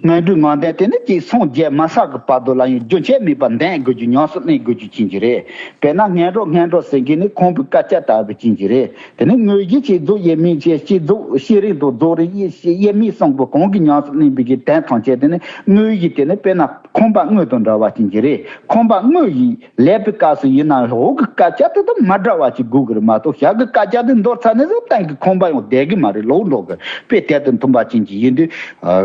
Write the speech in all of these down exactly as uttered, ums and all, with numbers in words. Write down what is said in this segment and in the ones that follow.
སྔོན་འགྲོའི་ངང་ལྡན་དེ་ནི་ཅིག་སངས་རྒྱས་མ་ཆགས་ཀྱི་བར་དུ་ལ་ཡང་རྒྱུན་ཆད་མེད་པར་ལྡན་དགོས་རྒྱུ། ཉམས་སུ་ལེན་དགོས་རྒྱུ་ཅན་གྱི་རེད། དཔེར་ན་ངན་འགྲོ་ངན་འགྲོ་ཟེར་མཁན་ནི་ཁོང་པའི་སྐད་ཆ་ལྟ་བུ་ཅན་གྱི་རེད། དེ་ནི་དངོས་གཞི་བསྐྱེད་རྫོགས་དབྱེར་མེད་ཅེས། བསྐྱེད་རྫོགས་ཤེས་རིག་དང་རྫོགས་རིག་དབྱེར་མེད་གསུམ་པོ་གང་གི་ཉམས་སུ་ལེན་པའི་གི་དོན་ཐམས་ཅད་དེ་ནི་དངོས་གཞི་དེ་ནི་དཔེར་ན་ཁང་པ་དངོས་དང་འདྲ་བ་ཅན་གྱི་རེད། ཁང་པ་དངོས་ཡིན། ལས་པའི་སྐབས་སུ་ཡིན་ན་འོག་གི་སྐད་ཆ་དེ་དང་མ་འདྲ་བ་ཅིག་དགོས་ཀྱི་རེད་མ་གཏོགས། ཞབས་ཀྱི་སྐད་ཆ་དེ་འདོར་ཚར་ནས་ཟེར་སྟེང་གི་ཁང་པ་ཡང་བསྡད་ཀྱི་མ་རེད། ལོག་འགྲོ་གི་རེད། དཔེ་དེ་དང་མཐུན་པ་ཅན་གྱི་ཡིན་དུས།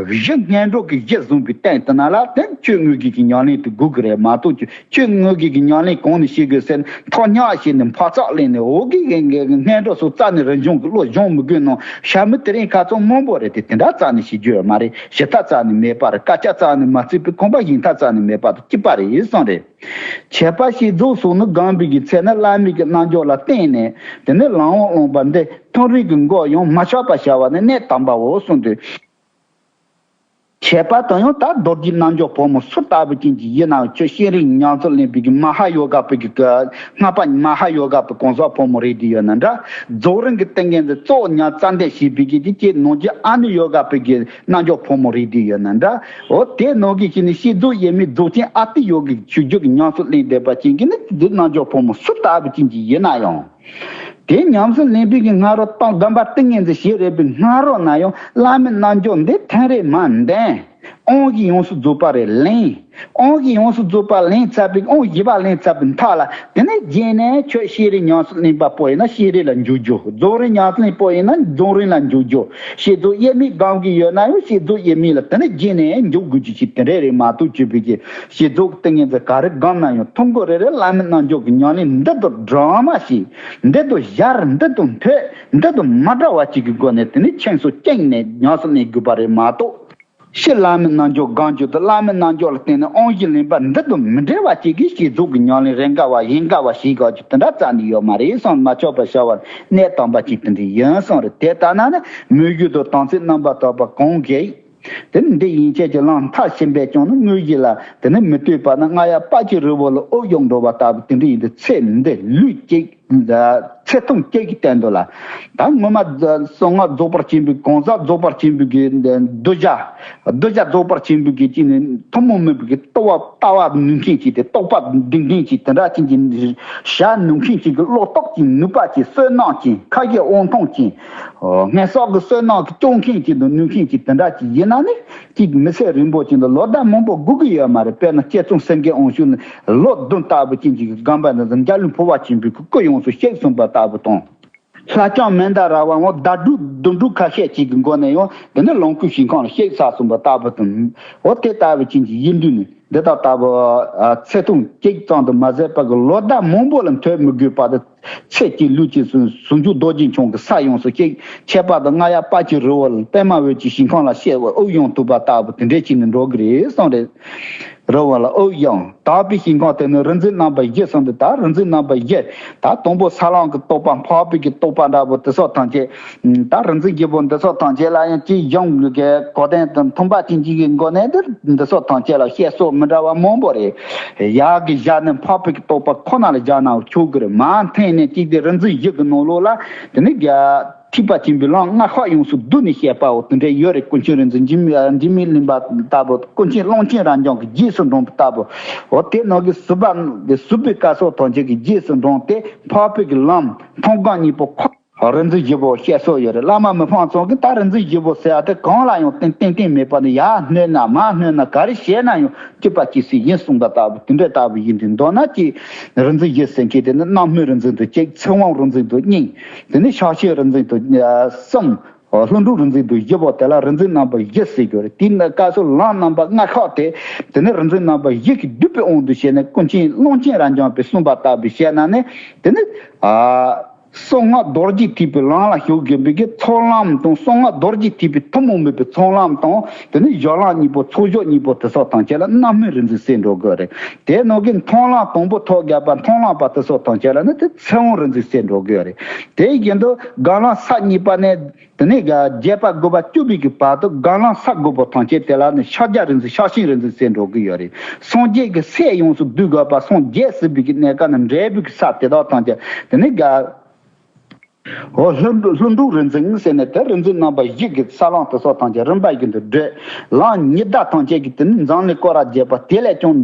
གཞི་ངན་འགྲོ་གི་གཞི་བཟུང་པའི་སྟེང་དེ་ན་ལ་དེ་ཆོས་དངོས་གཞི་གི་ཉམས་ལེན་དེ་དགོས་ཀྱི་རེད་མ་གཏོགས། ཆོས་དངོས་གཞི་གི་ཉམས་ལེན་གང་ནས་བྱེད་དགོས་ཟེར་ན། ཐོག་ཉག་བྱས་ནས་འཕག་ཚག་ལེན་ནས་འོག་གི་ངན་འགྲོ་སོགས་རྩ་ནས་རང་སྦྱོང་གི་བློ་སྦྱོང་མི་དགོས་ནོ། ཞྭ་མོ་དེ་རིང་ཁ་ཚོན་མང་པོ་རེད་དེ། དེ་འདྲ་རྩ་ནས་བྱེད་རྒྱུ་ཡོད་མ་རེད། ཞུ་ཐབས་རྩ་ནས་མེད་པ་རེད། སྐད་ཆ་རྩ་ནས་མ་བརྩིས་པའི་ཁང་པ་བཞེངས་ཐབས་རྩ་ནས་མེད་པ་དང་གཅིག་པ་རེད་གསུངས་རེད། ཁྱད་པར་བསྐྱེད་རྫོགས་སོགས་ནི་སྒོམ་པའི་གི་ཚེ་ན་བླ་མེད་ཀྱི་རྣལ་འབྱོར་ལ་བརྟེན་ནས་དེ་ནས་ལམ་འོག་ལོངས་པ་འདི་མཐོང་རིག་གི་འགོག་ཡང་མ་ཆགས་པར་བྱ་བ་ནི་གནད་དམ་པའོ་གསུངས་ཏེ། ཁྱད་པར་དུ་ཡང་ད་རྡོ་རྗེ་རྣལ་འབྱོར་ཕོ་མོ་སུ་ལྟ་བུ་ཅན་གྱི་ཡིན་ནའང་ཁྱོད་ཤེས་རིག་ཉམས་སུ་ལེན་པའི་གི་མ་ཧཱ་ཡོ་ག་པའི་གི་སྔགས་པ་མ་ཧཱ་ཡོ་ག་པའི་གང་ཟག་ཕོ་མོ་རེད་དེ་ཡོད་ན་འདྲ། རྫོགས་རིམ་གྱི་ཏིང་ངེ་འཛིན་གཙོ་བོ་ཉམས་རྩ་འདོན་བྱེད་པའི་གི་དེ་ཁྱེད་ནང་རྒྱུད་ཨ་ནུ་ཡོ་ག་པའི་གི་རྣལ་འབྱོར་ཕོ་མོ་རེད་དེ་ཡོད་ན་འདྲ། འོ་དེ་ནང་གི་ཞིག་ནི་བསྐྱེད་རྫོགས་དབྱེར་མེད་རྫོགས་ཆེན་ཨ་ཏི་ཡོ་གའི་ཆོས་བརྒྱུད་ཀྱི་ཉམས་སུ་ལེན་བསྡད་པ་ཅན་གྱི་ནི་འདི་རྣལ་འབྱོར་ཕོ་མོ་སུ་ལྟ་བུ་ཅན་གྱི་ཡིན་ན་ཡང་། དེ་ཉམས་སུ་ལེན་པའི་གི་སྔ་རོལ་དང་སྒོམ་པ་ཏིང་ངེ་འཛིན་ཞིག་རེད་པའི་སྔ་རོལ་ན་ཡང་བླ་མའི་རྣལ་འབྱོར་འདི་ཐེངས་རེ་མ་འདོན། དབང་གིས་ཡོངས་སུ་རྫོགས་པ་རེ་ལེན། དབང་གིས་ཡོངས་སུ་རྫོགས་པ་ལེན་ཚར་བའི་དབང་བཞི་པ་ལེན་ཚར་བའི་མཐའ་ལ་དེ་ནས་རྗེས་ནས་ཁྱོད་ཤེས་རིག་ཉམས་སུ་ལེན་པ་པོ་ཡིན་ན་ཤེས་རིག་ལ་འཇུག་རྒྱུ། རྫོགས་རིམ་ཉམས་སུ་ལེན་པོ་ཡིན་ན་རྫོགས་རིམ་ལ་འཇུག་རྒྱུ། བསྐྱེད་རྫོགས་དབྱེར་མེད་སྒོམ་གྱི་ཡོད་ན་ཡང་བསྐྱེད་རྫོགས་དབྱེར་མེད་ལ་དེ་ནས་རྗེས་ནས་འཇུག་དགོས་རྒྱུ་ཞིག་དེ་འདྲ་རེད་མ་གཏོགས། བཅོས་པའི་གི་བསྐྱེད་རྫོགས་ཏིང་ངེ་འཛིན་ག་རེ་སྒོམ་ན་ཡང་ཐུན་མོང་རེ་རེ་བླ་མའི་རྣལ་འབྱོར་གྱི་ཉམས་ལེན་འདི་དང་སྦྲགས་མ་ཞིག་འདི་དང་སྦྱར། འདི་དང་མཐུད། འདི་དང་མ་འདྲ་བ་ཅིག་གི་སྒོ་ནས་དེ་ནས་ཁྱེངས་སོ་བཅིངས་ནས་ཉམས་སུ་ལེན་དགོས་པ་རེད་མ་གཏོགས། ཕྱི་བླ་མའི་རྣལ་འབྱོར་སྒོམ་རྒྱུ་དང་བླ་མའི་རྣལ་འབྱོར་ལ་བརྟེན་ནས་དབང་བཞི་ལེན་པ་འདི་དང་མི་འབྲེལ་བ་ཅིག་གིས་བསྐྱེད་རྫོགས་ཀྱི་ཉམས་ལེན་རེ་འགའ་བ་གཞན་འགའ་བ་ཞིག་དགོས་རྒྱུ་དེ་འདྲ་རྩ་ནས་ཡོད་མ་རེད་གསུངས། མ་ཆོག་པར་བྱ་བ་གནད་དམ་པ་ཅིག་དེ་འདྲ་ཡིན་གསུངས་རེད། དེ་ལྟ་ན་ནི་མོས་གུས་དང་དམ་ཚིག་རྣམ་པར་དག་པ་གང་གིས། དེ་ནི་འདི་ཡན་ཆད་ཀྱི་ལམ་མཐར་ཕྱིན་པས་ཀྱང་ནི་དངོས་གཞི་ལ་དེ་ནི་མི་ལྟོས་པ་ནི་རྔ་ཡབ་དཔལ་གྱི་རི་བོ་ལ་དབུགས་དབྱུང་འགྲོ་བ་ལྟ་བུ་དེ་འདྲ་ཡིན་དུས། ཚེ་འདི་ལུས་གཅིག་ཚེ་ཐུང་གཅིག་གི་སྟེང་དུ་ལ། ད་སྔོན་མ་གསང་སྔགས་རྫོགས་པར་བྱིན་པའི་གང་ཟག་རྫོགས་པར་བྱིན་པའི་གི་གདུལ་བྱ། གདུལ་བྱ་རྫོགས་པར་བྱིན་པའི་གི་ཅི་ནི་ཐུན་མོང་མིན་པའི་གི་ལྟ་བ་ལྟ་བ་ནུས་མཁན་ཅིག་དེ། རྟོགས་པ་ལྡན་མཁན་ཅིག་དེ་འདྲ་ཅན་གྱི་ཞྭ་ནུས་མཁན་ཅིག་གི་བློ་སྟོབས་ཀྱི་ནུས་པ་ཅིག་བསོད་ནམས་ཅན། ཁ་ཞེ་དབང་ཐང་ཅན། ངན་སོང་གི་བསོད་ནམས་ཀྱི་སྐྱོང་མཁན་ཅིག་དང་ནུས་མཁན་ཅིག་དེ་འདྲ་ཅིག་ཡིན་ན་ནི། ཅིག་མི་ཚེ་རིང་པོ་ཅིག་ལ་ལོ་ཟླ་མང་པོ་སྒུག་གི་ཡོད་མ་རེད། དཔེར་ན་སྐྱེ་ཚུལ་སེང་གེ་དབང་ཕྱུག་ནི་ལོ་བདུན་ལྟ་བུ་ཅན་གྱི་སྒོམ་པ་ནི་འཇའ་ལུས་འཕོ་བ་ཆེན་པོའི་སྐུ་ཡོངས་སུ་གཤེགས་གསུངས་པ་ལྟ་བུ་དང་། ལྷ་ལྕམ་མན་དཱ་ར་བའང་ཟླ་དྲུག་དོན་དྲུག་ཁ་ཤས་ཅིག་གི་འགོར་ནས་ཡང་དེ་ནས་ལོངས་སྐུའི་ཞིང་ཁམས་ལ་གཤེགས་ཚར་གསུངས་པ་ལྟ་བུ་དང་། འོ་དེ་ལྟ་བུ་ཅན་གྱི་ཡིན་དུས་ནི། འདི་དག་ལྟ་བུ་ཚེ་ཐུང་གཅིག་ཙམ་དུ་མ་ཟད་པ་གི་ལོ་ཟླ་མང་པོ་ལ་ཐོས་མི་དགོས་པ་དང་། ཚེ་གཅིག་ལུས་གཅིག་ཟུང་འཇུག་རྡོ་རྗེ་འཆང་གི་ས་ཡོངས་སུ་གཤེགས། ཁྱད་པར་དུ་རྔ་ཡབ་དཔལ་གྱི་རི་བོ་ལ་པདྨ་འོད་ཀྱི་ཞིང་ཁམས་ལ་གཤེགས་པ་དབུགས་དབྱུང་ཐུབ་པ་ལྟ་བུ་དེ་འདྲའི་ཅིག་ནི་འགྲོ་གི་རེད་གསུངས་རེད། རི་བོ་ལ་དབུགས་དབྱུང་དག་པའི་ཞིང་ཁམས་དེ་ནི་རིག་འཛིན་རྣམ་པ་བཞི་གསུངས་ཏེ། ད་རིག་འཛིན་རྣམ་པ་བཞི། ད་དང་པོ་ས་ལམ་གྱི་རྟོགས་པ། འཕགས་པའི་གི་རྟོགས་པ་འདྲ་པོ་དེ་སོགས་ཐམས་ཅད། ད་རིག་འཛིན་བཞི་པོ་འདི་ཚོ་ཐམས་ཅད་ལ་ཡང་སྤྱི་གཞུང་གི་གོ་དོན་དང་མཐུན་པ་ཅན་གྱི་སྒོ་ནས་འདི་འདི་ཚོ་ཐམས་ཅད་ལ་བཤད་སྲོལ་མི་འདྲ་བ་མང་པོ་རེད། ཡར་གྱི་ཞལ་ནས་འཕགས་པའི་རྟོགས་པ་ཁོ་ན་ལ་སྦྱར་ནའང་ཆོག་གི་རེད། མར་འཐེན་ནས་གཅིག་དེ་རིག་འཛིན་བཞི་གི་ནང་ལོགས་ལ་དེ་ནི་རྒྱ་ཐེག་པ་ཆེན་པོའི་ལམ་ལྔ་ཤོག་ཡོངས་སུ་བསྡུས་ནས་བཤད་པའོ། དེ་འདྲ་ཡོད་རེད། ཀུན་མཁྱེན་རིག་འཛིན་འཇིགས་མེད་འཇིགས་མེད་གླིང་པ་ལྟ་བུ། ཀུན་མཁྱེན་ཀློང་ཆེན་རབ་འབྱམས་ཀྱི་རྗེས་སུ་འབྲངས་པ་ལྟ་བུ། འོ་དེ་ནང་གི་ཟུར་པ་གི་ཟུར་པའི་སྐབས་སུ་ཐམས་ཅད་ཀྱི་རྗེས་སུ་འབྲངས་ཏེ་འཕགས་པའི་གི་ལམ་མཐོང་སྒོམ་གཉིས་པོ་ཁོ། རིག་འཛིན་བཞི་པོ་བཤད་སྲོལ་ཡོད་རེད། བླ་མ་མི་ཕམ་ཚང་གིས་ད་རིག་འཛིན་བཞི་པོ་ཟེར་ཡ་དེ་གང་ལ་ཡང་གཏན་གཏན་གཏན་མེད་པ་ནི། ཡར་སྣོན་ན་མར་སྣོན་ན་ག་རེ་བྱས་ན་ཡང་གཅིག་པ་གཅིག་སྲིད་ཡིན་གསུངས་པ་ལྟ་བུ་དེ་འདྲ་ལྟ་བུ་ཡིན་དུས། མདོར་ན་ཅིག་རིག་འཛིན་བཞི་ཟེར་མཁན་དེ་ནི་རྣམ་སྨིན་རིག་འཛིན་དང་གཅིག་ཚིག་དབང་རིག་འཛིན་དང་གཉིས། དེ་ནི་ཕྱག་ཆེན་རིག་འཛིན་དང་གསུམ། ལྷུན་གྲུབ་རིག་འཛིན་དང་བཞི་པོ་དེ་ལ་རིག་འཛིན་རྣམ་པ་བཞི་ཟེར་གྱི་རེད། དེའི་སྐབས་སུ་ལམ་རྣམ་པ་ལྔ་ཤོག་དེ་དེ་ནི་རིག་འཛིན་རྣམ་པ་བཞི་གིས་བསྡུས་པའི་དབང་དུ་བྱས་ནས་ཀུན་མཁྱེན་ཀློང་ཆེན་རབ་འབྱམས་པས་གསུངས་པ་ལྟ་བུ་བྱས་ན་ནི། དེ་ནི་ཨ། གསང་སྔགས་རྡོ་རྗེ་ཐེག་པའི་ལམ་ལ་ཞུགས་དགོས་པའི་གི་ཚོགས་ལམ་དང་། གསང་སྔགས་རྡོ་རྗེ་ཐེག་པའི་ཐུན་མོང་མིན་པའི་ཚོགས་ལམ་དང་། དེ་ནི་སྦྱོར་ལམ་གཉིས་པོ། ཚོགས་སྦྱོར་གཉིས་པོ་དེ་སོགས་ཐམས་ཅད་ལ་རྣམ་སྨིན་རིག་འཛིན་ཟེར་འགྲོ་གི་རེད། དེ་ནང་གི་མཐོང་ལམ་དང་པོ་ཐོབ་དགོས་པ་མཐོང་ལམ་པ་དེ་སོགས་ཐམས་ཅད་ལ་ནི་དེ་ཚིག་དབང་རིག་འཛིན་ཟེར་འགྲོ་གི་རེད། དེ་བཞིན་དུ་སྒོམ་ལམ་ས་གཉིས་པ་ནས་དེ་ནས་རྒྱས་པ་དགུ་པ་བཅུ་པའི་གི་བར་དུ་སྒོམ་ལམ་ས་དགུ་པོ་ཐམས་ཅད་དེ་ལ་ནི་ཕྱག་རྒྱ་རིག་འཛིན། ཕྱག་ཆེན་རིག་འཛིན་ཟེར་འགྲོ་གི་ཡོད་རེད། སངས་རྒྱས་ཀྱི་སྲས་ཡོངས་སུ་བསྡུས་དགོས་པ། སངས་རྒྱས་ཟིན་པའི་གི་གནས་སྐབས་ནས་འབྲས་བུའི་གི་ས་དེ་དག་ཐམས་ཅད་དེ་ནས་རྒྱ། འོ། ལྷུན་ལྷུན་གྲུབ་རིག་འཛིན་ཟེར་ནས་དེ་རིག་འཛིན་རྣམ་པ་བཞི་གི་ས་ལམ་དེ་སོགས་ཐམས་ཅད་རིམ་པ་བཞིན་དུ་བགྲོད། ལམ་ཉི་ཟླ་ཐམས་ཅད་ཀྱི་དེ་ནི་མཛངས་བླུན་སྐོར་ར་བརྒྱབ་པ་དེ་ལས་ཀྱང་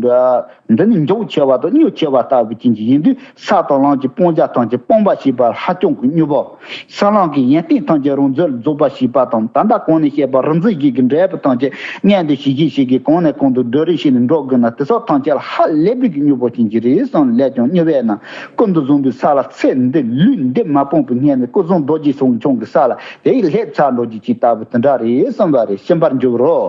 འདི་ནི་མགྱོགས་ཆེ་བ་དང་མྱུར་ཆེ་བ་ལྟ་བུ་ཅན་གྱི་ཡིན་དུས། ས་དང་ལམ་གྱི་སྤང་བྱ་ཐམས་ཅད་སྤངས་པར་བྱེད་པ་ལ་ཧ་ཅང་གི་མྱུར་བ། ས་ལམ་གྱི་ཡོན་ཏན་ཐམས་ཅད་རང་རྫོགས་ལ་རྫོགས་པར་བྱེད་པ་དང་། ད་ལྟ་གོང་ནས་བཤད་པ་རིག་འཛིན་བཞི་གི་འབྲས་བུ་ཐམས་ཅད་མངོན་དུ་བྱེད་ཀྱི་ཞིག་གིས་གང་ནས་གང་དུ་བགྲོད་རེས་བྱས་ནས་འགྲོ་དགོས་ན། དེ་སོགས་ཐམས་ཅད་ལ་ཧ་ལས་པའི་གི་མྱུར་བ་ཅན་གྱི་རེད་བསམ་ལས་ཀྱང་མྱུར་བས་ན། ཀུན་ཏུ་བཟང་པོའི་ས་ལ་ཚེ་འདི་ལུས་འདི་མ་སྤངས་པའི་སྔོན་ནས་ཀུན་བཟང་རྡོ་རྗེ་ཟེར་མཁན་གྱི་ས་ལ་དེ་ཡི་ལྷས་ཚར་འགྲོ་རྒྱུ་ཅིག་ལྟ་བུ་དེ་འདྲ་རེད་བསམ་པ་རེད། ཤེས་པར་འགྱུར་རོ།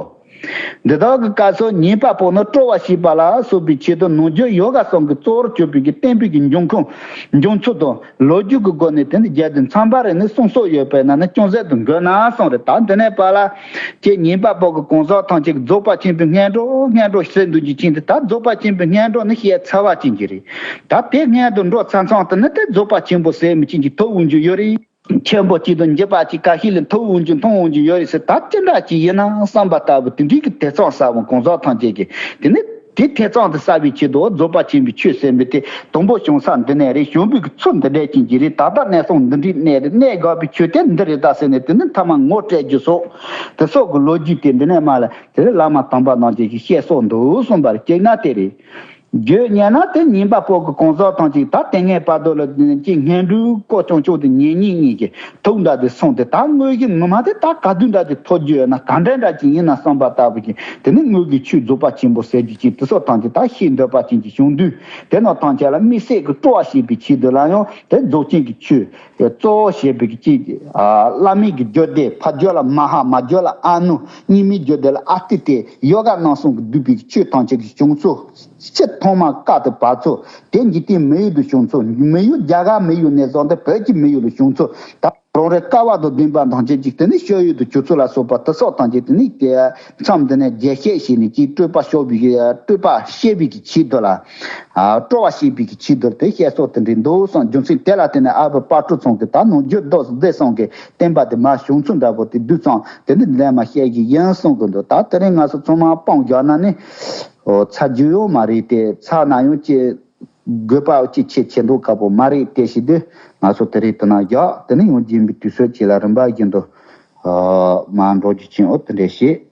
འདི་དག་གི་སྐབས་སུ་ཉེས་པ་སྤོང་ནི་སྤྲོ་བར་བྱེད་པ་ལ་སོགས་པའི་ཆེད་དུ་ནམ་རྒྱུན་ཡོ་ག་གསུམ་གྱི་གཙོ་བོར་གྱུར་པའི་གི་བསྟན་པའི་གི་འབྱུང་ཁུངས་འབྱུང་ཚུལ་དང་། ལོ་རྒྱུས་ཀྱི་སྒོ་ནས་དེ་ནི་རྒྱས་ཏེ་མཚམས་པ་རེ་ནས་གསུང་སྲོལ་ཡོད་པས་ན་ནི་ཅུང་ཟད་དུ་འགོད་ན་གསུངས་རེད། ད་འདི་ནས་བར་ལ་ཁྱེད་ཉན་པ་པོ་གི་གང་ཟག་ཐམས་ཅད་ཀྱིས་རྫོགས་པ་ཆེན་པོའི་སྔོན་འགྲོ་སྔོན་འགྲོ་ཟེར་འདུག་རྒྱུ་ཅན་དེ། ད་རྫོགས་པ་ཆེན་པོའི་སྔོན་འགྲོ་ནི་བཤད་ཚར་བ་ཅན་གྱི་རེད། ད་དེ་སྔོན་དུ་འགྲོ་ཚར་མཚམས་དེ་ནི་དེ་རྫོགས་པ་ཆེན་པོ་ཟེར་མི་ཅན་གྱི་ཐོབ་འོང་རྒྱུ་ཡོད་རེད། ཆེན་པོ་གཅིག་དང་འཇིགས་པ་གཅིག་ཁ་ཤས་ལས་ཐོབ་འོང་རྒྱུ་མཐོང་འོང་རྒྱུ་ཡོད་རེད་ཟེར། ད་ཅི་འདྲ་ཅིག་ཡིན་ན་བསམ་པ་ལྟ་བུ་དེ་འདྲའི་གི་ཐེ་ཚོམ་ཟ་བ་གང་ཟག་ཐམས་ཅད་ཀྱིས་དེ་ནི་དེ་ཐེ་ཚོམ་དེ་ཟ་བའི་ཆེད་དུ་རྫོགས་པ་ཆེན་པོའི་ཆོས་ཟེར་མི་དེ་དང་པོ་བྱུང་ས་འདི་ནས་རེད། བྱུང་བའི་གི་ཚུལ་འདི་འདྲ་ཅན་གྱི་རེད། ད་ལྟ་གནས་སྟངས་འདི་འདྲའི་གནས་རེད། གནས་དགོས་པའི་ཆོས་དེ་འདི་རེད་ད་ཟེར་ནས་དེ་ནི་མཐའ་མ་ངོ་སྤྲད་རྒྱུ་སོགས་དེ་སོགས་ཀྱི་ལོ་རྒྱུས་དེ་འདི་ནས་མར་ལ་དེ་ནི་བླ་མ་དམ་པ་རྣམས་ཀྱིས་བཤད་སྲོལ་འདུག་གསུངས་པ་རེད། གཅིག་ན་དེ་རེད། རྒྱུ་མཉན་ན་དེ་ཉན་པ་པོ་གི་གང་ཟག་ཐམས་ཅད་ད་དེ་སྔའི་བར་དུ་ལ་ཅིག་སྔོན་འགྲོའི་སྐོར་ཆུང་ཆུང་དེ་ཉན་ཉན་ཉན་གྱི་ཐུགས་འདྲ་དེ་སོང་སྟེ། ད་དངོས་གཞི་ངོ་མ་དེ་ད་ག་དུས་འདྲ་དེ་ཐོབ་རྒྱུ་ཡོད་ན་ག་འདྲ་འདྲ་ཅིག་ཡིན་ན་བསམ་པ་ལྟ་བུ་ཅིག་དེ་ནི་དངོས་ཀྱི་ཆོས་རྫོགས་པ་ཆེན་པོ་ཟེར་རྒྱུ་ཅིག་དེ་སོགས་ཐམས་ཅད་ད་ཤེས་འདོད་པ་ཅན་ཅིག་བྱུང་དུས། དེ་རྣམས་ཐམས་ཅད་ལ་དམིགས་བསལ་གྱི་སྤྲོ་བ་བྱེད་པའི་ཆེད་དུ་ལ་ཡང་དེ་རྫོགས་ཆེན་གྱི་ཆོས་གཙོ་བོ་བྱེད་པའི་གི་ཅིག་ཨ། བླ་མེད་ཀྱི་རྒྱུད་སྡེ། ཕ་རྒྱུད་ལ་མ་ཧཱ། མ་རྒྱུད་ལ་ཨ་ནུ། གཉིས་མེད་རྒྱུད་སྡེ་ལ་ཨ་ཏི་ཏེ། ཡོ་ག་རྣམ་གསུམ་གྱིས་བསྡུས་པའི་ཆོས་ཐམས་ཅད་ཀྱི་བྱུང་ཚུལ། ཕྱི་ཐོག་མ་ཀ་ཏི་བར་ཚུལ། དེ་འཇིག་རྟེན་མི་ཡུལ་དུ་བྱུང་ཚུལ། མི་ཡུལ་རྒྱ་གར་མི་ཡུལ་ནས་བཟུང་སྟེ་བོད་ཀྱི་མི་ཡུལ་ལ་བྱུང་ཚུལ། ད་རང་རེ་ཀ་བ་དང་ལྡན་པ་ཐམས་ཅད་ཅིག་དེ་ནི་སྤྱོད་ཡུལ་དུ་གྱུར་ཚུལ་ལ་སོགས་པ་དེ་སོགས་ཐམས་ཅད་དེ་ནི་དེ་མཚམས་འདི་ནས་རྒྱས་བཤད་བྱས་ནས་ཅིག་སྤྲོས་པ་ཤོར་བའི་གི་སྤྲོས་པ་ཤེས་པའི་གི་ཆེད་དུ་ལ། ཨ། སྤྲོ་བ་བྱེད་པའི་གི་ཆེད་དུ་དེ་བཤད་སྲོལ་དེ་འདྲ་འདུག་གསུངས། རྒྱུ་མཚན་དེ་ལ་བརྟེན་ནས་ཨ་བུ་དཔལ་སྤྲུལ་ཚང་གིས་ད་ནམ་རྒྱུན་རྡོ་རྗེ་གསུམ་གྱི་བསྟན་པ་དེ་མར་བྱུང་ཚུལ་འདྲ་པོ་དེ་བསྡུས་ཙང་དེ་ནི་ལན་མ་བཤད་ཀྱི་ཡིན་གསུང་གི་འདུག་ད་དེ་རིང་ང་ཚོ་ཚང་མ་སྤང་བཞག་ན་ནི། ཨོ། ཚར་རྒྱུ་ཡོད་མ་རེད་དེ། ཚར་ན་ཡང་ཅི་དགོས་པ་ཅི་ཆེ་ཆེ་མདོག་ཁ་པོ་མ་རེད་དེ། བྱེད་དུས་ང་ཚོ་དེ་རིང་དེ་ན་བཞག་དེ་ནི་ཡང་རྗེས་མའི་དུས་ཚོད་ཅིག་ལ་རིམ་པ་བཞིན་དུ། ཨ། མར་འགྲོ་རྒྱུ་ཅན། འོ། དེ་འདྲ་བྱེད།